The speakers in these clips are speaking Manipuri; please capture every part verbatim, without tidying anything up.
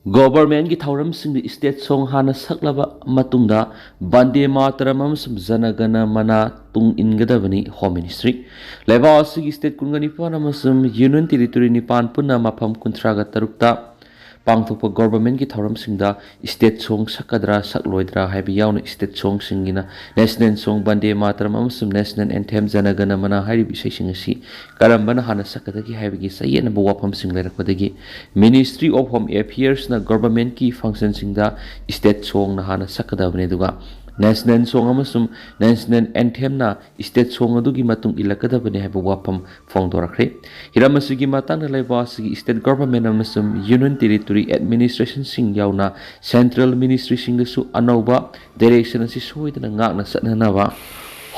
ꯒꯣꯚꯔꯃꯦꯟꯒꯤ ꯊꯧꯔꯝꯁꯤꯡꯗ ꯁ꯭ꯇꯦꯠ ꯁꯣꯡ ꯍꯥꯟꯅ ꯁꯛꯂꯕ ꯃꯇꯨꯡꯗ ꯕꯟꯗꯦ ꯃꯥꯇꯔꯝ ꯑꯃꯁꯨꯡ ꯖꯅꯒꯅ ꯃꯅꯥ ꯇꯨꯡ ꯏꯟꯒꯗꯕꯅꯤ ꯍꯣꯝ ꯃꯤꯅꯤꯁꯇ꯭ꯔꯤ꯫ ꯂꯩꯕꯥꯛ ꯑꯁꯤꯒꯤ ꯁ꯭ꯇꯦꯠ ꯀꯨꯟꯒ ꯅꯤꯄꯥꯟ ꯑꯃꯁꯨꯡ ꯌꯨꯅꯤꯌꯟ ꯇꯦꯔꯤꯇꯣꯔꯤ ꯅꯤꯄꯥꯟ ꯄꯨꯟꯅ ꯃꯐꯝ ꯀꯨꯟꯊ꯭ꯔꯥꯒ ꯇꯔꯨꯛꯇ ꯄꯥꯡꯊꯣꯛꯄ ꯒꯣꯚꯔꯃꯦꯟꯒꯤ ꯊꯧꯔꯝꯁꯤꯡꯗ ꯁ꯭ꯇꯦꯠ ꯁꯣꯡ ꯁꯛꯀꯗ꯭ꯔꯥ ꯁꯛꯂꯣꯏꯗ꯭ꯔꯥ ꯍꯥꯏꯕ ꯌꯥꯎꯅ ꯁ꯭ꯇꯦꯠ ꯁꯣꯡꯁꯤꯡꯒꯤꯅ ꯅꯦꯁꯅꯦꯜ ꯁꯣꯡ, ꯕꯟꯗꯦ ꯃꯥꯇꯔꯝ ꯑꯃꯁꯨꯡ ꯅꯦꯁꯅꯦꯜ ꯑꯦꯟꯊꯦꯝ ꯖꯅꯒꯅ ꯃꯅꯥ ꯍꯥꯏꯔꯤꯕ ꯏꯁꯩꯁꯤꯡ ꯑꯁꯤ ꯀꯔꯝꯕꯅ ꯍꯥꯟꯅ ꯁꯛꯀꯗꯒꯦ ꯍꯥꯏꯕꯒꯤ ꯆꯌꯦꯠꯅꯕ ꯋꯥꯐꯝꯁꯤꯡ ꯂꯩꯔꯛꯄꯗꯒꯤ ꯃꯤꯅꯤꯁꯇ꯭ꯔꯤ ꯑꯣꯐ ꯍꯣꯝ ꯑꯦꯐꯤꯌꯔꯁꯅ ꯒꯣꯚꯔꯃꯦꯟꯒꯤ ꯐꯪꯁꯟꯁꯤꯡꯗ ꯁ꯭ꯇꯦꯠ ꯁꯣꯡꯅ ꯍꯥꯟꯅ ꯁꯛꯀꯗꯕꯅꯤ, ꯑꯗꯨꯒ ꯅꯦꯁꯅꯦꯜ ꯁꯣꯡ ꯑꯃꯁꯨꯡ ꯅꯦꯁꯅꯦꯜ ꯑꯦꯟꯊꯦꯝꯅ ꯁ꯭ꯇꯦꯠ ꯁꯣꯡ ꯑꯗꯨꯒꯤ ꯃꯇꯨꯡ ꯏꯜꯂꯛꯀꯗꯕꯅꯤ ꯍꯥꯏꯕ ꯋꯥꯐꯝ ꯐꯣꯡꯗꯣꯔꯛꯈ꯭ꯔꯦ꯫ ꯍꯤꯔꯝ ꯑꯁꯤꯒꯤ ꯃꯇꯥꯡꯗ ꯂꯩꯕꯥꯛ ꯑꯁꯤꯒꯤ ꯁ꯭ꯇꯦꯠ ꯒꯣꯚꯔꯃꯦꯟ ꯑꯃꯁꯨꯡ ꯌꯨꯅꯤꯌꯟ ꯇꯦꯔꯤꯇꯣꯔꯤ ꯑꯦꯗꯃꯤꯅꯤꯁꯇ꯭ꯔꯦꯁꯟꯁꯤꯡ ꯌꯥꯎꯅ ꯁꯦꯟꯇ꯭ꯔꯦꯜ ꯃꯤꯅꯤꯁꯇ꯭ꯔꯤꯁꯤꯡꯗꯁꯨ ꯑꯅꯧꯕ ꯗꯥꯏꯔꯦꯛꯁꯟ ꯑꯁꯤ ꯁꯣꯏꯗꯅ ꯉꯥꯛꯅ ꯆꯠꯅꯅꯕ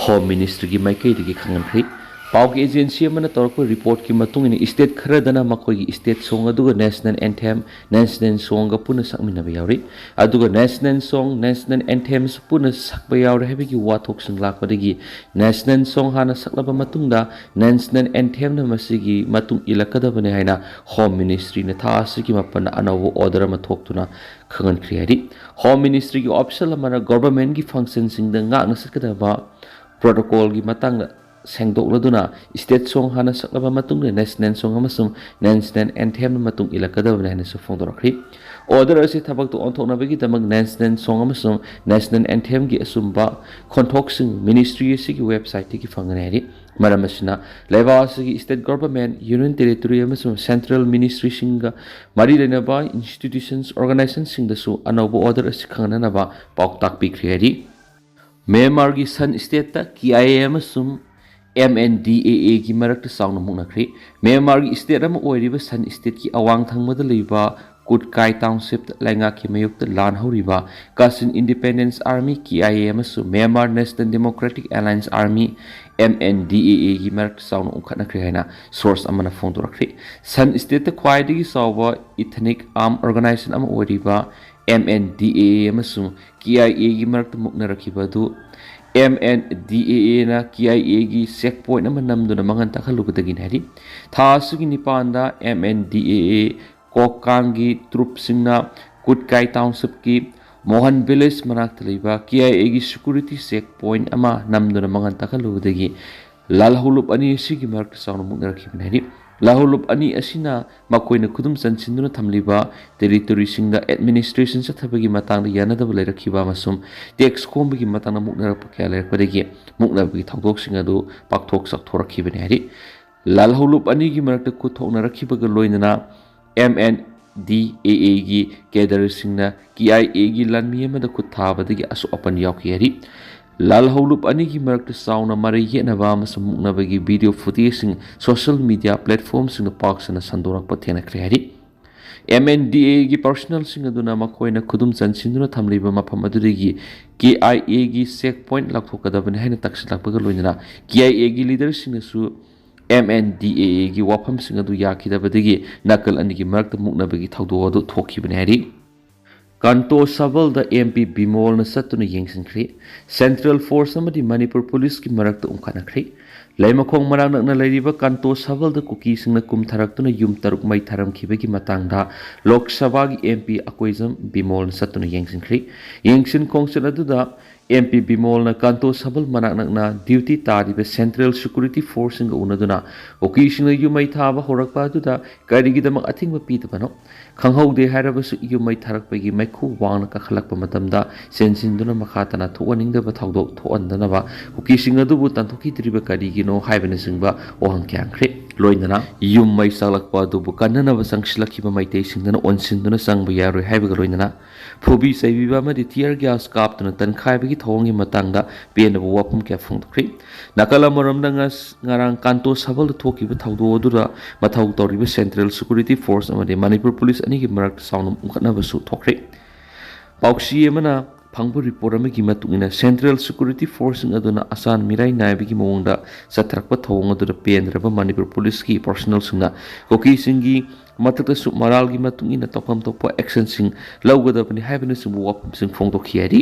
ꯍꯣꯝ ꯃꯤꯅꯤꯁꯇ꯭ꯔꯤꯒꯤ ꯃꯥꯏꯀꯩꯗꯒꯤ ꯈꯪꯍꯟꯈ꯭ꯔꯤ꯫ ꯄꯥꯎꯒꯤ ꯑꯦꯖꯦꯟꯁꯤ ꯑꯃꯅ ꯇꯧꯔꯛꯄ ꯔꯤꯄꯣꯔꯠꯀꯤ ꯃꯇꯨꯡ ꯏꯟꯅ, ꯁ꯭ꯇꯦꯠ ꯈꯔꯗꯅ ꯃꯈꯣꯏꯒꯤ ꯁ꯭ꯇꯦꯠ ꯁꯣꯡ ꯑꯗꯨꯒ ꯅꯦꯁꯅꯦꯜ ꯑꯦꯟꯊꯦꯝ, ꯅꯦꯁꯅꯦꯜ ꯁꯣꯡꯒ ꯄꯨꯟꯅ ꯁꯛꯃꯤꯟꯅꯕ ꯌꯥꯎꯔꯤ, ꯑꯗꯨꯒ ꯅꯦꯁꯅꯦꯜ ꯁꯣꯡ, ꯅꯦꯁꯅꯦꯜ ꯑꯦꯟꯊꯦꯝꯁ ꯄꯨꯟꯅ ꯁꯛꯄ ꯌꯥꯎꯔꯦ ꯍꯥꯏꯕꯒꯤ ꯋꯥꯊꯣꯛꯁꯤꯡ ꯂꯥꯛꯄꯗꯒꯤ ꯅꯦꯁꯅꯦꯜ ꯁꯣꯡ ꯍꯥꯟꯅ ꯁꯛꯂꯕ ꯃꯇꯨꯡꯗ ꯅꯦꯁꯅꯦꯜ ꯑꯦꯟꯊꯦꯝꯅ ꯃꯁꯤꯒꯤ ꯃꯇꯨꯡ ꯏꯜꯂꯛꯀꯗꯕꯅꯤ ꯍꯥꯏꯅ ꯍꯣꯝ ꯃꯤꯅꯤꯁꯇ꯭ꯔꯤꯅ ꯊꯥ ꯑꯁꯤꯒꯤ ꯃꯥꯄꯟꯗ ꯑꯅꯧꯕ ꯑꯣꯔꯗꯔ ꯑꯃ ꯊꯣꯛꯇꯨꯅ ꯈꯪꯍꯟꯈ꯭ꯔꯤ ꯍꯥꯏꯔꯤ꯫ ꯍꯣꯝ ꯃꯤꯅꯤꯁꯇ꯭ꯔꯤꯒꯤ ꯑꯣꯐꯤꯁꯤꯌꯦꯜ ꯑꯃꯅ ꯒꯣꯚꯔꯃꯦꯟꯒꯤ ꯐꯪꯁꯟꯁꯤꯡꯗ ꯉꯥꯛꯅ ꯆꯠꯀꯗꯕ ꯄ꯭ꯔꯣꯇꯣꯀꯣꯜꯒꯤ ꯃꯇꯥꯡꯗ ꯁꯦꯡꯗꯣꯛꯂꯗꯨꯅ ꯁ꯭ꯇꯦꯠ ꯁꯣꯡ ꯍꯥꯟꯅ ꯁꯛꯂꯕ ꯃꯇꯨꯡꯗ ꯅꯦꯁꯅꯦꯜ ꯁꯣꯡ ꯑꯃꯁꯨꯡ ꯅꯦꯁꯅꯦꯜ ꯑꯦꯟꯊꯦꯝꯅ ꯃꯇꯨꯡ ꯏꯜꯂꯛꯀꯗꯕꯅꯤ ꯍꯥꯏꯅꯁꯨ ꯐꯣꯡꯗꯣꯔꯛꯈ꯭ꯔꯤ꯫ ꯑꯣꯔꯗꯔ ꯑꯁꯤ ꯊꯕꯛꯇ ꯑꯣꯟꯊꯣꯛꯅꯕꯒꯤꯗꯃꯛ ꯅꯦꯁꯅꯦꯜ ꯁꯣꯡ ꯑꯃꯁꯨꯡ ꯅꯦꯁꯅꯦꯜ ꯑꯦꯟꯊꯦꯝꯒꯤ ꯑꯆꯨꯝꯕ ꯈꯣꯟꯊꯣꯛꯁꯤꯡ ꯃꯤꯅꯤꯁꯇ꯭ꯔꯤ ꯑꯁꯤꯒꯤ ꯋꯦꯕꯁꯥꯏꯠꯇꯒꯤ ꯐꯪꯒꯅꯤ ꯍꯥꯏꯔꯤ꯫ ꯃꯔꯝ ꯑꯁꯤꯅ, ꯂꯩꯕꯥꯛ ꯑꯁꯤꯒꯤ ꯁ꯭ꯇꯦꯠ ꯒꯣꯚꯔꯃꯦꯟ, ꯌꯨꯅꯤꯌꯟ ꯇꯦꯔꯤꯇꯣꯔꯤ ꯑꯃꯁꯨꯡ ꯁꯦꯟꯇ꯭ꯔꯦꯜ ꯃꯤꯅꯤꯁꯇ꯭ꯔꯤꯁꯤꯡꯒ ꯃꯔꯤ ꯂꯩꯅꯕ ꯏꯟꯁꯇꯤꯇ꯭ꯌꯨꯁꯟꯁ, ꯑꯣꯔꯒꯅꯥꯏꯖꯦꯁꯟꯁꯤꯡꯗꯁꯨ ꯑꯅꯧꯕ ꯑꯣꯔꯗꯔ ꯑꯁꯤ ꯈꯪꯍꯟꯅꯅꯕ ꯄꯥꯎꯇꯥꯛ ꯄꯤꯈ꯭ꯔꯦ ꯍꯥꯏꯔꯤ꯫ ꯃ꯭ꯌꯥꯟꯃꯥꯔꯒꯤ ꯁꯟ ꯁ꯭ꯇꯦꯠꯇ ꯀꯦ ꯑꯥꯏ ꯑꯦ ꯑꯃꯁꯨꯡ ꯑꯦꯝ ꯑꯦꯟ ꯗꯤ ꯑꯦ ꯑꯦꯒꯤ ꯃꯔꯛꯇ ꯆꯥꯎꯅ ꯃꯨꯛꯅꯈ꯭ꯔꯦ꯫ ꯃ꯭ꯌꯥꯟꯃꯥꯔꯒꯤ ꯁ꯭ꯇꯦꯠ ꯑꯃ ꯑꯣꯏꯔꯤꯕ ꯁꯟ ꯁ꯭ꯇꯦꯠꯀꯤ ꯑꯋꯥꯡ ꯊꯪꯕꯗ ꯂꯩꯕ ꯀꯨꯠꯀꯥꯏ ꯇꯥꯎꯟꯁꯤꯞꯇ ꯂꯩꯉꯥꯛꯀꯤ ꯃꯥꯌꯣꯛꯇ ꯂꯥꯟ ꯍꯧꯔꯤꯕ ꯀꯥꯆꯤꯟ independence army, K I A, ꯑꯃꯁꯨꯡ Myanmar National Democratic Alliance Army, M N D A ꯑꯦꯒꯤ ꯃꯔꯛꯇ ꯆꯥꯎꯅ ꯎꯪꯈꯠꯅꯈ꯭ꯔꯦ ꯍꯥꯏꯅ ꯁꯣꯔꯁ ꯑꯃꯅ ꯐꯣꯡꯗꯣꯔꯛꯈ꯭ꯔꯦ꯫ ꯁꯟ ꯁ꯭ꯇꯦꯠꯇ ꯈ꯭ꯋꯥꯏꯗꯒꯤ ꯆꯥꯎꯕ ꯏꯊꯅꯤꯛ ꯑꯥꯔꯝ ꯑꯣꯔꯒꯅꯥꯏꯖꯦꯁꯟ ꯑꯃ ꯑꯣꯏꯔꯤꯕ ꯑꯦꯝ ꯑꯦꯟ ꯗꯤ ꯑꯦ ꯑꯦ ꯑꯃꯁꯨꯡ ꯀꯦ ꯑꯥꯏ ꯑꯦꯒꯤ ꯃꯔꯛꯇ ꯃꯨꯛꯅꯔꯛꯈꯤꯕ ꯑꯗꯨ ꯑꯦꯝ ꯑꯦꯟ ꯗꯤ ꯑꯦ ꯑꯦꯅ ꯀꯦ ꯑꯥꯏ ꯑꯦꯒꯤ ꯆꯦꯛ ꯄꯣꯏꯟꯠ ꯑꯃ ꯅꯝꯗꯨꯅ ꯃꯥꯡꯍꯟ ꯇꯥꯛꯍꯜꯂꯨꯕꯗꯒꯤꯅꯤ ꯍꯥꯏꯔꯤ꯫ ꯊꯥ ꯑꯁꯤꯒꯤ ꯅꯤꯄꯥꯟꯗ ꯑꯦꯝ ꯑꯦꯟ ꯗꯤ ꯑꯦ ꯑꯦ ꯀꯣꯛꯀꯥꯡꯒꯤ ꯇ꯭ꯔꯨꯞꯁꯤꯡꯅ ꯀꯨꯠꯀꯥꯏ ꯇꯥꯎꯟꯁꯤꯞꯀꯤ ꯃꯣꯍꯟ ꯚꯤꯂꯦꯖ ꯃꯅꯥꯛꯇ ꯂꯩꯕ ꯀꯦ ꯑꯥꯏ ꯑꯦꯒꯤ ꯁꯦꯀ꯭ꯌꯨꯔꯤꯇꯤ ꯆꯦꯛ ꯄꯣꯏꯟꯠ ꯑꯃ ꯅꯝꯗꯨꯅ ꯃꯉꯥꯜ ꯇꯥꯛꯍꯜꯂꯨꯕꯗꯒꯤ ꯂꯥꯜꯍꯧꯂꯨꯞ ꯑꯅꯤ ꯑꯁꯤꯒꯤ ꯃꯔꯛꯇ ꯆꯥꯎꯅ ꯃꯨꯛꯅꯔꯛꯈꯤꯕꯅꯤ ꯍꯥꯏꯔꯤ꯫ ꯂꯥꯜꯍꯧꯂꯨꯞ ꯑꯅꯤ ꯑꯁꯤꯅ ꯃꯈꯣꯏꯅ ꯈꯨꯗꯨꯝ ꯆꯟꯁꯤꯟꯗꯨꯅ ꯊꯝꯂꯤꯕ ꯇꯦꯔꯤꯇꯣꯔꯤꯁꯤꯡꯗ ꯑꯦꯗꯃꯤꯅꯤꯁꯇ꯭ꯔꯦꯁꯟ ꯆꯠꯊꯕꯒꯤ ꯃꯇꯥꯡꯗ ꯌꯥꯅꯗꯕ ꯂꯩꯔꯛꯈꯤꯕ ꯑꯃꯁꯨꯡ ꯇꯦꯛꯁ ꯈꯣꯝꯕꯒꯤ ꯃꯇꯥꯡꯗ ꯃꯨꯛꯅꯔꯛꯄ ꯀꯌꯥ ꯂꯩꯔꯛꯄꯗꯒꯤ ꯃꯨꯛꯅꯕꯒꯤ ꯊꯧꯗꯣꯛꯁꯤꯡ ꯑꯗꯨ ꯄꯥꯛꯊꯣꯛ ꯆꯥꯎꯊꯣꯔꯛꯈꯤꯕꯅꯤ ꯍꯥꯏꯔꯤ꯫ ꯂꯥꯜꯍꯧꯂꯨꯞ ꯑꯅꯤꯒꯤ ꯃꯔꯛꯇ ꯈꯨꯠ ꯊꯣꯛꯅꯔꯛꯈꯤꯕꯒ ꯂꯣꯏꯅꯅ ꯑꯦꯝ ꯑꯦꯟ ꯗꯤ ꯑꯦ ꯑꯦꯒꯤ ꯀꯦꯗꯔꯁꯤꯡꯅ ꯀꯦ ꯑꯥꯏ ꯑꯦꯒꯤ ꯂꯥꯟꯃꯤ ꯑꯃꯗ ꯈꯨꯠ ꯊꯥꯕꯗꯒꯤ ꯑꯁꯣꯛ ꯑꯄꯟ ꯌꯥꯎꯈꯤ ꯍꯥꯏꯔꯤ꯫ ꯂꯥꯜꯍꯧꯂꯨꯞ ꯑꯅꯤꯒꯤ ꯃꯔꯛꯇ ꯆꯥꯎꯅ ꯃꯔꯩ ꯌꯦꯠꯅꯕ ꯑꯃꯁꯨꯡ ꯃꯨꯛꯅꯕꯒꯤ ꯚꯤꯗꯤꯑꯣ ꯐꯨꯇꯦꯖꯁꯤꯡ ꯁꯣꯁꯤꯌꯦꯜ ꯃꯤꯗꯤꯌꯥ ꯄ꯭ꯂꯦꯠꯐꯣꯝꯁꯤꯡꯗ ꯄꯥꯛ ꯁꯟꯅ ꯁꯟꯗꯣꯔꯛꯄ ꯊꯦꯡꯅꯈ꯭ꯔꯦ ꯍꯥꯏꯔꯤ꯫ ꯑꯦꯝ ꯑꯦꯟ ꯗꯤ ꯑꯦꯒꯤ ꯄꯥꯔꯁꯣꯅꯦꯜꯁꯤꯡ ꯑꯗꯨꯅ ꯃꯈꯣꯏꯅ ꯈꯨꯗꯨꯝ ꯆꯟꯁꯤꯟꯗꯨꯅ ꯊꯝꯂꯤꯕ ꯃꯐꯝ ꯑꯗꯨꯗꯒꯤ ꯀꯦ ꯑꯥꯏ ꯑꯦꯒꯤ ꯆꯦꯛ ꯄꯣꯏꯟꯠ ꯂꯥꯎꯊꯣꯛꯀꯗꯕꯅꯤ ꯍꯥꯏꯅ ꯇꯛꯁꯤꯜꯂꯛꯄꯒ ꯂꯣꯏꯅꯅ ꯀꯦ ꯑꯥꯏ ꯑꯦꯒꯤ ꯂꯤꯗꯔꯁꯤꯡꯅꯁꯨ ꯑꯦꯝ ꯑꯦꯟ ꯗꯤ ꯑꯦ ꯑꯦꯒꯤ ꯋꯥꯐꯝꯁꯤꯡ ꯑꯗꯨ ꯌꯥꯈꯤꯗꯕꯗꯒꯤ ꯅꯥꯀꯜ ꯑꯅꯤꯒꯤ ꯃꯔꯛꯇ ꯃꯨꯛꯅꯕꯒꯤ ꯊꯧꯗꯣꯛ ꯑꯗꯨ ꯊꯣꯛꯈꯤꯕꯅꯤ ꯍꯥꯏꯔꯤ꯫ ꯀꯥꯟꯇꯣ ꯁꯕꯜꯗ ꯑꯦꯝ ꯄꯤ ꯕꯤꯃꯣꯜꯅ ꯆꯠꯇꯨꯅ ꯌꯦꯡꯁꯤꯟꯈ꯭ꯔꯦ꯫ ꯁꯦꯟꯇ꯭ꯔꯦꯜ ꯐꯣꯔꯁ ꯑꯃꯗꯤ ꯃꯅꯤꯄꯨꯔ ꯄꯨꯂꯤꯁꯀꯤ ꯃꯔꯛꯇ ꯎꯪꯈꯠꯅꯈ꯭ꯔꯦ꯫ ꯂꯩꯃꯈꯣꯡ ꯃꯅꯥꯛ ꯅꯛꯅ ꯂꯩꯔꯤꯕ ꯀꯥꯟꯇꯣ ꯁꯕꯜꯗ ꯀꯨꯀꯤꯁꯤꯡꯅ ꯀꯨꯝꯊꯔꯛꯇꯨꯅ ꯌꯨꯝ ꯇꯔꯨꯛ ꯃꯩ ꯊꯥꯔꯝꯈꯤꯕꯒꯤ ꯃꯇꯥꯡꯗ ꯂꯣꯛ ꯁꯚꯥꯒꯤ ꯑꯦꯝ ꯄꯤ ꯑꯀꯣꯏꯖꯝ ꯕꯤꯃꯣꯜꯅ ꯆꯠꯇꯨꯅ ꯌꯦꯡꯁꯤꯟꯈ꯭ꯔꯦ꯫ ꯌꯦꯡꯁꯤꯟ ꯈꯣꯡꯆꯠ ꯑꯗꯨꯗ ꯑꯦꯝ ꯄꯤ ꯕꯤꯃꯣꯜꯅ ꯀꯥꯟꯇꯣ ꯁꯕꯜ ꯃꯅꯥꯛ ꯅꯛꯅ ꯗ꯭ꯌꯨꯇꯤ ꯇꯥꯔꯤꯕ ꯁꯦꯟꯇ꯭ꯔꯦꯜ ꯁꯦꯀ꯭ꯌꯨꯔꯤꯇꯤ ꯐꯣꯔꯁꯁꯤꯡꯒ ꯎꯅꯗꯨꯅ ꯀꯨꯀꯤꯁꯤꯡꯅ ꯌꯨꯝ ꯃꯩ ꯊꯥꯕ ꯍꯧꯔꯛꯄ ꯑꯗꯨꯗ ꯀꯔꯤꯒꯤꯗꯃꯛ ꯑꯊꯤꯡꯕ ꯄꯤꯗꯕꯅꯣ? ꯈꯪꯍꯧꯗꯦ ꯍꯥꯏꯔꯕꯁꯨ ꯌꯨꯝ ꯃꯩ ꯊꯥꯔꯛꯄꯒꯤ ꯃꯩꯈꯨ ꯋꯥꯡꯅ ꯀꯥꯈꯠꯂꯛꯄ ꯃꯇꯝꯗ ꯆꯦꯟꯁꯤꯟꯗꯨꯅ ꯃꯈꯥ ꯇꯥꯅ ꯊꯣꯛꯍꯟꯅꯤꯡꯗꯕ ꯊꯧꯗꯣꯛ ꯊꯣꯛꯍꯟꯗꯅꯕ ꯀꯨꯀꯤꯁꯤꯡ ꯑꯗꯨꯕꯨ ꯇꯥꯟꯊꯣꯛꯈꯤꯗ꯭ꯔꯤꯕ ꯀꯔꯤꯒꯤꯅꯣ ꯍꯥꯏꯕꯅꯆꯤꯡꯕ ꯋꯥꯍꯪ ꯀꯌꯥ ꯍꯪꯈ꯭ꯔꯦ꯫ ꯂꯣꯏꯅꯅ ꯌꯨꯝ ꯃꯩ ꯆꯥꯛꯂꯛꯄ ꯑꯗꯨꯕꯨ ꯀꯟꯅꯅꯕ ꯆꯪꯁꯤꯜꯂꯛꯈꯤꯕ ꯃꯩꯇꯩꯁꯤꯡꯗꯨꯅ ꯑꯣꯟꯁꯤꯟꯗꯨꯅ ꯆꯪꯕ ꯌꯥꯔꯣꯏ ꯍꯥꯏꯕꯒ ꯂꯣꯏꯅꯅ ꯐꯨꯕꯤ ꯆꯩꯕꯤꯕ ꯑꯃꯗꯤ tear gas ꯀꯥꯞꯇꯨꯅ ꯇꯟꯈꯥꯏꯕꯒꯤ ꯊꯧꯑꯣꯡꯒꯤ ꯃꯇꯥꯡꯗ ꯄꯦꯟꯗꯕ ꯋꯥꯐꯝ ꯀꯌꯥ ꯐꯣꯡꯗꯣꯛꯈ꯭ꯔꯤ꯫ ꯅꯥꯀꯜ ꯑꯃꯔꯣꯝꯗ ꯉꯁ-, ꯉꯔꯥꯡ ꯀꯥꯟꯇꯣ ꯁꯕꯜꯗ ꯊꯣꯛꯈꯤꯕ ꯊꯧꯗꯣꯛ ꯑꯗꯨꯗ ꯃꯊꯧ ꯇꯧꯔꯤꯕ ꯁꯦꯟꯇ꯭ꯔꯦꯜ ꯁꯦꯀ꯭ꯌꯨꯔꯤꯇꯤ ꯐꯣꯔꯁ ꯑꯃꯗꯤ ꯃꯅꯤꯄꯨꯔ ꯄꯨꯂꯤꯁ ꯑꯅꯤꯒꯤ ꯃꯔꯛꯇ ꯆꯥꯎꯅ ꯃꯨꯛꯈꯠꯅꯕꯁꯨ ꯊꯣꯛꯈ꯭ꯔꯤ꯫ ꯄꯥꯎꯆꯦ ꯑꯃꯅ ꯐꯪꯕ ꯔꯤꯄꯣꯔꯠ ꯑꯃꯒꯤ ꯃꯇꯨꯡ ꯏꯟꯅ ꯁꯦꯟꯇ꯭ꯔꯦꯜ ꯁꯦꯀ꯭ꯌꯨꯔꯤꯇꯤ ꯐꯣꯔꯁꯁꯤꯡ ꯑꯗꯨꯅ ꯑꯆꯥꯟ ꯃꯤꯔꯥꯏ ꯅꯥꯏꯕꯒꯤ ꯃꯑꯣꯡꯗ ꯆꯠꯊꯔꯛꯄ ꯊꯧꯑꯣꯡ ꯑꯗꯨꯗ ꯄꯦꯟꯗ꯭ꯔꯕ ꯃꯅꯤꯄꯨꯔ ꯄꯨꯂꯤꯁꯀꯤ ꯄꯥꯔꯁꯣꯅꯦꯜꯁꯤꯡꯅ ꯀꯨꯀꯤꯁꯤꯡꯒꯤ ꯃꯊꯛꯇꯁꯨ ꯃꯔꯥꯜꯒꯤ ꯃꯇꯨꯡ ꯏꯟꯅ ꯇꯧꯐꯝ ꯊꯣꯛꯄ ꯑꯦꯛꯁꯟꯁꯤꯡ ꯂꯧꯒꯗꯕꯅꯤ ꯍꯥꯏꯕꯅꯆꯤꯡꯕ ꯋꯥꯐꯝꯁꯤꯡ ꯐꯣꯡꯗꯣꯛꯈꯤ ꯍꯥꯏꯔꯤ꯫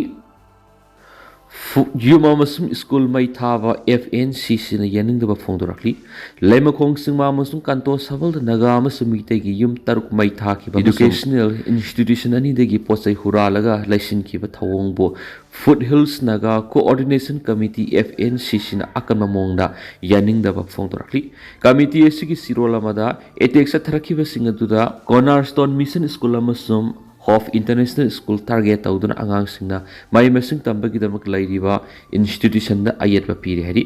ꯐꯨ- ꯌꯨꯝ ꯑꯃꯁꯨꯡ ꯁ꯭ꯀꯨꯜ ꯃꯩ ꯊꯥꯕ, F N C Cꯅ ꯌꯥꯅꯤꯡꯗꯕ ꯐꯣꯡꯗꯣꯔꯛꯂꯤ꯫ ꯂꯩꯃꯈꯣꯡ ꯆꯤꯡꯃꯥ ꯑꯃꯁꯨꯡ ꯀꯥꯟꯇꯣ ꯁꯕꯜꯗ ꯅꯥꯒꯥ ꯑꯃꯁꯨꯡ ꯃꯤꯇꯩꯒꯤ ꯌꯨꯝ ꯇꯔꯨꯛ ꯃꯩ ꯊꯥꯈꯤꯕ ꯑꯃꯁꯨꯡ educational institution ꯑꯅꯤꯗꯒꯤ ꯄꯣꯠꯆꯩ ꯍꯨꯔꯥꯜꯂꯒ ꯂꯩꯁꯤꯟꯈꯤꯕ ꯊꯧꯑꯣꯡꯕꯨ Foothills Naga Coordination Committee, F N C Cꯅ ꯑꯀꯟꯕ ꯃꯑꯣꯡꯗ ꯌꯥꯅꯤꯡꯗꯕ ꯐꯣꯡꯗꯣꯔꯛꯂꯤ꯫ Committee ꯑꯁꯤꯒꯤ ꯆꯤꯔꯣꯜ ꯑꯃꯗ attack ꯆꯠꯊꯔꯛꯈꯤꯕꯁꯤꯡ ꯑꯗꯨꯗ Cornerstone Mission School ꯑꯃꯁꯨꯡ Hope International School target ꯇꯧꯗꯨꯅ ꯑꯉꯥꯡꯁꯤꯡꯅ ꯃꯍꯩ ꯃꯁꯤꯡ ꯇꯝꯕꯒꯤꯗꯃꯛ ꯂꯩꯔꯤꯕ institutionꯗ ꯑꯌꯦꯠꯄ ꯄꯤꯔꯤ ꯍꯥꯏꯔꯤ꯫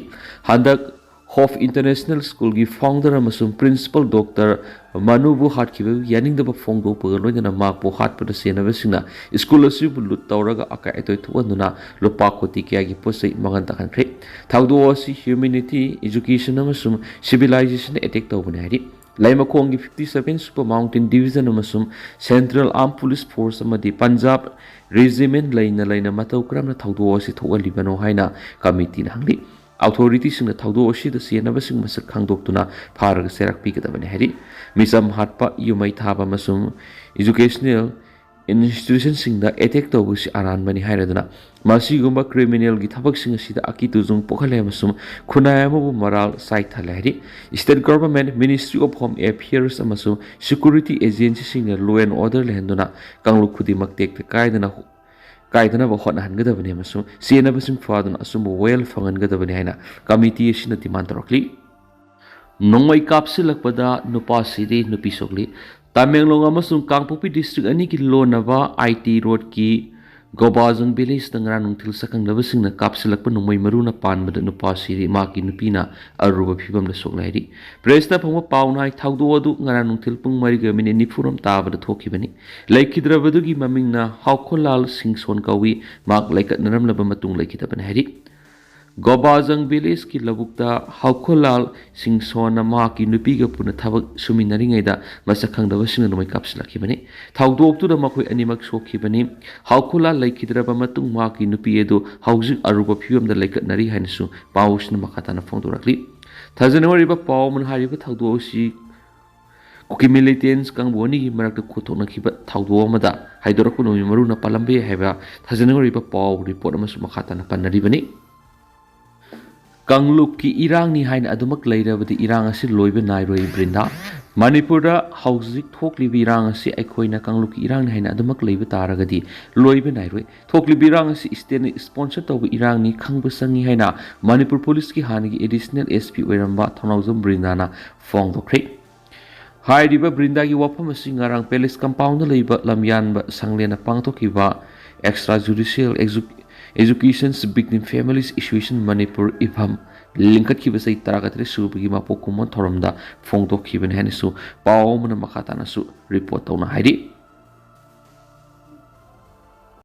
ꯍꯟꯗꯛ Hope International Schoolꯒꯤ founder ꯑꯃꯁꯨꯡ principal Doctor ꯃꯅꯨꯕꯨ ꯍꯥꯠꯈꯤꯕꯒꯤ ꯌꯥꯅꯤꯡꯗꯕ ꯐꯣꯡꯗꯣꯛꯄꯒ ꯂꯣꯏꯅꯅ ꯃꯍꯥꯛꯄꯨ ꯍꯥꯠꯄꯗ ꯆꯦꯟꯅꯕꯁꯤꯡꯅ school ꯑꯁꯤꯕꯨ loot ꯇꯧꯔꯒ ꯑꯀꯥꯏ ꯑꯇꯣꯏ ꯊꯣꯛꯍꯟꯗꯨꯅ ꯂꯨꯄꯥ ꯀꯣꯇꯤ ꯀꯌꯥꯒꯤ ꯄꯣꯠ ꯆꯩ ꯃꯥꯡꯍꯟ ꯇꯥꯛꯍꯟꯈ꯭ꯔꯦ꯫ ꯊꯧꯗꯣꯛ ꯑꯁꯤ humanity, education ꯑꯃꯁꯨꯡ civilizationꯗ attack ꯇꯧꯕꯅꯤ ꯍꯥꯏꯔꯤ꯫ ꯂꯩꯃꯈꯣꯡꯒꯤ fifty seven Super Mountain Division ꯑꯃꯁꯨꯡ Central Armed Police Force ꯑꯃꯗꯤ Punjab Regiment ꯂꯩꯅ ꯂꯩꯅ ꯃꯇꯧ ꯀꯔꯝꯅ ꯊꯧꯗꯣꯛ ꯑꯁꯤ ꯊꯣꯛꯍꯜꯂꯤꯕꯅꯣ ꯍꯥꯏꯅ committeeꯅ ꯍꯪꯂꯤ꯫ Authorityꯁꯤꯡꯅ ꯊꯧꯗꯣꯛ ꯑꯁꯤꯗ ꯆꯦꯟꯅꯕꯁꯤꯡ ꯃꯁꯛ ꯈꯪꯗꯣꯛꯇꯨꯅ ꯐꯥꯔꯒ ꯆꯩꯔꯥꯛ ꯄꯤꯒꯗꯕꯅꯤ ꯍꯥꯏꯔꯤ꯫ ꯃꯤꯆꯝ ꯍꯥꯠꯄ, ꯌꯨꯝ ꯃꯩ ꯊꯥꯕ ꯑꯃꯁꯨꯡ educational institutionꯁꯤꯡꯗ attack ꯇꯧꯕꯁꯤ ꯑꯔꯥꯟꯕꯅꯤ ꯍꯥꯏꯔꯗꯨꯅ ꯃꯁꯤꯒꯨꯝꯕ criminalꯒꯤ ꯊꯕꯛꯁꯤꯡ ꯑꯁꯤꯗ ꯑꯀꯤ ꯇꯨꯖꯨꯡ ꯄꯣꯛꯍꯜꯂꯦ ꯑꯃꯁꯨꯡ ꯈꯨꯟꯅꯥꯏ ꯑꯃꯕꯨ ꯃꯔꯥꯜ ꯆꯥꯏꯊꯜꯂꯦ ꯍꯥꯏꯔꯤ꯫ State Government, Ministry of Home Affairs ꯑꯃꯁꯨꯡ security agencyꯁꯤꯡꯅ law and order ꯂꯩꯍꯟꯗꯨꯅ ꯀꯥꯡꯂꯨꯞ ꯈꯨꯗꯤꯡꯃꯛ ꯇꯦꯛꯇ ꯀꯥꯏꯗꯅ ꯀꯥꯏꯗꯅꯕ ꯍꯣꯠꯅꯍꯟꯒꯗꯕꯅꯤ ꯑꯃꯁꯨꯡ ꯆꯦꯟꯅꯕꯁꯤꯡ ꯐꯥꯗꯨꯅ ꯑꯆꯨꯝꯕ ꯋꯥꯌꯦꯜ ꯐꯪꯍꯟꯒꯗꯕꯅꯤ ꯍꯥꯏꯅ committee ꯑꯁꯤꯅ demand ꯇꯧꯔꯛꯂꯤ꯫ ꯅꯣꯡꯃꯩ ꯀꯥꯞꯁꯤꯜꯂꯛꯄꯗ ꯅꯨꯄꯥ ꯁꯤꯔꯦ, ꯅꯨꯄꯤ ꯁꯣꯛꯂꯤ꯫ ꯇꯃꯦꯡꯂꯣꯡ ꯑꯃꯁꯨꯡ ꯀꯥꯡꯄꯣꯛꯄꯤ district ꯑꯅꯤꯒꯤ ꯂꯣꯟꯅꯕ I T roadꯀꯤ ꯒꯣꯕꯥꯖꯪ villageꯇ ꯉꯔꯥꯡ ꯅꯨꯡꯊꯤꯜ ꯁꯛꯈꯪꯅꯕꯁꯤꯡꯅ ꯀꯥꯞꯁꯤꯜꯂꯛꯄ ꯅꯣꯡꯃꯩ ꯃꯔꯨꯅ ꯄꯥꯟꯕꯗ ꯅꯨꯄꯥ ꯁꯤꯔꯤ, ꯃꯍꯥꯛꯀꯤ ꯅꯨꯄꯤꯅ ꯑꯔꯨꯕ ꯐꯤꯕꯝꯗ ꯁꯣꯛꯂꯦ ꯍꯥꯏꯔꯤ꯫ Pressꯇ ꯐꯪꯕ ꯄꯥꯎꯅ ꯍꯥꯏ, ꯊꯧꯗꯣꯛ ꯑꯗꯨ ꯉꯔꯥꯡ ꯅꯨꯡꯊꯤꯜ ꯄꯨꯡ ꯃꯔꯤꯒ minute ꯅꯤꯐꯨꯔꯣꯝ ꯇꯥꯕꯗ ꯊꯣꯛꯈꯤꯕꯅꯤ꯫ ꯂꯩꯈꯤꯗ꯭ꯔꯕꯗꯨꯒꯤ ꯃꯃꯤꯡꯅ ꯍꯥꯎꯈꯣꯂꯥꯜ ꯁꯤꯡꯁꯣꯟ ꯀꯧꯏ꯫ ꯃꯍꯥꯛ ꯂꯩꯀꯠꯅꯔꯝꯂꯕ ꯃꯇꯨꯡ ꯂꯩꯈꯤꯗꯕꯅꯤ ꯍꯥꯏꯔꯤ꯫ ꯒꯣꯕꯥꯖꯪ villageꯀꯤ ꯂꯧꯕꯨꯛꯇ ꯍꯥꯎꯈꯣꯂꯥꯜ ꯁꯤꯡꯁꯣꯟꯅ ꯃꯍꯥꯛꯀꯤ ꯅꯨꯄꯤꯒ ꯄꯨꯟꯅ ꯊꯕꯛ ꯁꯨꯃꯤꯟꯅꯔꯤꯉꯩꯗ ꯃꯁꯛ ꯈꯪꯗꯕꯁꯤꯡꯅ ꯅꯣꯡꯃꯩ ꯀꯥꯞꯁꯤꯜꯂꯛꯈꯤꯕꯅꯤ꯫ ꯊꯧꯗꯣꯛꯇꯨꯗ ꯃꯈꯣꯏ ꯑꯅꯤꯃꯛ ꯁꯣꯛꯈꯤꯕꯅꯤ꯫ ꯍꯥꯎꯈꯣꯂꯥꯜ ꯂꯩꯈꯤꯗ꯭ꯔꯕ ꯃꯇꯨꯡ ꯃꯍꯥꯛꯀꯤ ꯅꯨꯄꯤ ꯑꯗꯨ ꯍꯧꯖꯤꯛ ꯑꯔꯨꯕ ꯐꯤꯕꯝꯗ ꯂꯩꯀꯠꯅꯔꯤ ꯍꯥꯏꯅꯁꯨ ꯄꯥꯎꯁꯤꯅ ꯃꯈꯥ ꯇꯥꯅ ꯐꯣꯡꯗꯣꯔꯛꯂꯤ꯫ ꯊꯥꯖꯅꯤꯡꯉꯥꯏ ꯑꯣꯏꯔꯤꯕ ꯄꯥꯎ ꯑꯃꯅ ꯍꯥꯏꯔꯤꯕ ꯊꯧꯗꯣꯛ ꯑꯁꯤ ꯀꯨꯀꯤ ꯃꯤꯂꯤꯇꯦꯟꯁ ꯀꯥꯡꯕꯨ ꯑꯅꯤꯒꯤ ꯃꯔꯛꯇ ꯈꯨꯠꯊꯣꯛꯅꯈꯤꯕ ꯊꯧꯗꯣꯛ ꯑꯃꯗ ꯍꯥꯏꯗꯣꯔꯛꯄ ꯅꯨꯃꯤꯠ ꯃꯔꯨꯅ ꯄꯥꯜꯂꯝꯕ ꯌꯥꯏ ꯍꯥꯏꯕ ꯊꯥꯖꯅꯔꯤꯕ ꯄꯥꯎ ꯔꯤꯄꯣꯔꯠ ꯑꯃꯁꯨ ꯃꯈꯥ ꯇꯥꯅ ꯄꯟꯅꯔꯤꯕꯅꯤ꯫ ꯀꯥꯡꯂꯨꯞꯀꯤ ꯏꯔꯥꯡꯅꯤ ꯍꯥꯏꯅ ꯑꯗꯨꯃꯛ ꯂꯩꯔꯕꯗꯤ ꯏꯔꯥꯡ ꯑꯁꯤ ꯂꯣꯏꯕ ꯅꯥꯏꯔꯣꯏ ꯕ꯭ꯔꯤꯟꯗꯥ꯫ ꯃꯅꯤꯄꯨꯔꯗ ꯍꯧꯖꯤꯛ ꯊꯣꯛꯂꯤꯕ ꯏꯔꯥꯡ ꯑꯁꯤ ꯑꯩꯈꯣꯏꯅ ꯀꯥꯡꯂꯨꯞꯀꯤ ꯏꯔꯥꯡꯅꯤ ꯍꯥꯏꯅ ꯑꯗꯨꯃꯛ ꯂꯩꯕ ꯇꯥꯔꯒꯗꯤ ꯂꯣꯏꯕ ꯅꯥꯏꯔꯣꯏ꯫ ꯊꯣꯛꯂꯤꯕ ꯏꯔꯥꯡ ꯑꯁꯤ ꯁ꯭ꯇꯦꯠꯅ ꯁ꯭ꯄꯣꯟꯁꯔ ꯇꯧꯕ ꯏꯔꯥꯡꯅꯤ ꯈꯪꯕ ꯆꯪꯏ ꯍꯥꯏꯅ ꯃꯅꯤꯄꯨꯔ ꯄꯨꯂꯤꯁꯀꯤ ꯍꯥꯟꯅꯒꯤ ꯑꯦꯗꯤꯁꯅꯦꯜ ꯑꯦꯁ ꯄꯤ ꯑꯣꯏꯔꯝꯕ ꯊꯧꯅꯥꯎꯖꯝ ꯕ꯭ꯔꯤꯟꯗꯥꯅ ꯐꯣꯡꯗꯣꯛꯈ꯭ꯔꯦ꯫ ꯍꯥꯏꯔꯤꯕ ꯕ꯭ꯔꯤꯟꯗꯥꯒꯤ ꯋꯥꯐꯝ ꯑꯁꯤ ꯉꯔꯥꯡ ꯄꯦꯂꯦꯁ ꯀꯝꯄꯥꯎꯟꯗ ꯂꯩꯕ ꯂꯝꯌꯥꯟꯕ ꯁꯪꯂꯦꯟꯅ ꯄꯥꯡꯊꯣꯛꯈꯤꯕ Extra Judicial Edu-, Educations Victim Families Association Manipur ꯏꯐꯝ ꯂꯤꯡꯈꯠꯈꯤꯕ ꯆꯍꯤ ꯇꯔꯥꯒ ꯇꯔꯦꯠ ꯁꯨꯕꯒꯤ ꯃꯄꯣꯛ ꯀꯨꯝꯑꯣꯟ ꯊꯧꯔꯝꯗ ꯐꯣꯡꯗꯣꯛꯈꯤꯕꯅꯤ ꯍꯥꯏꯅꯁꯨ ꯄꯥꯎ ꯑꯃꯅ ꯃꯈꯥ ꯇꯥꯅꯁꯨ ꯔꯤꯄꯣꯔꯠ ꯇꯧꯅ ꯍꯥꯏꯔꯤ꯫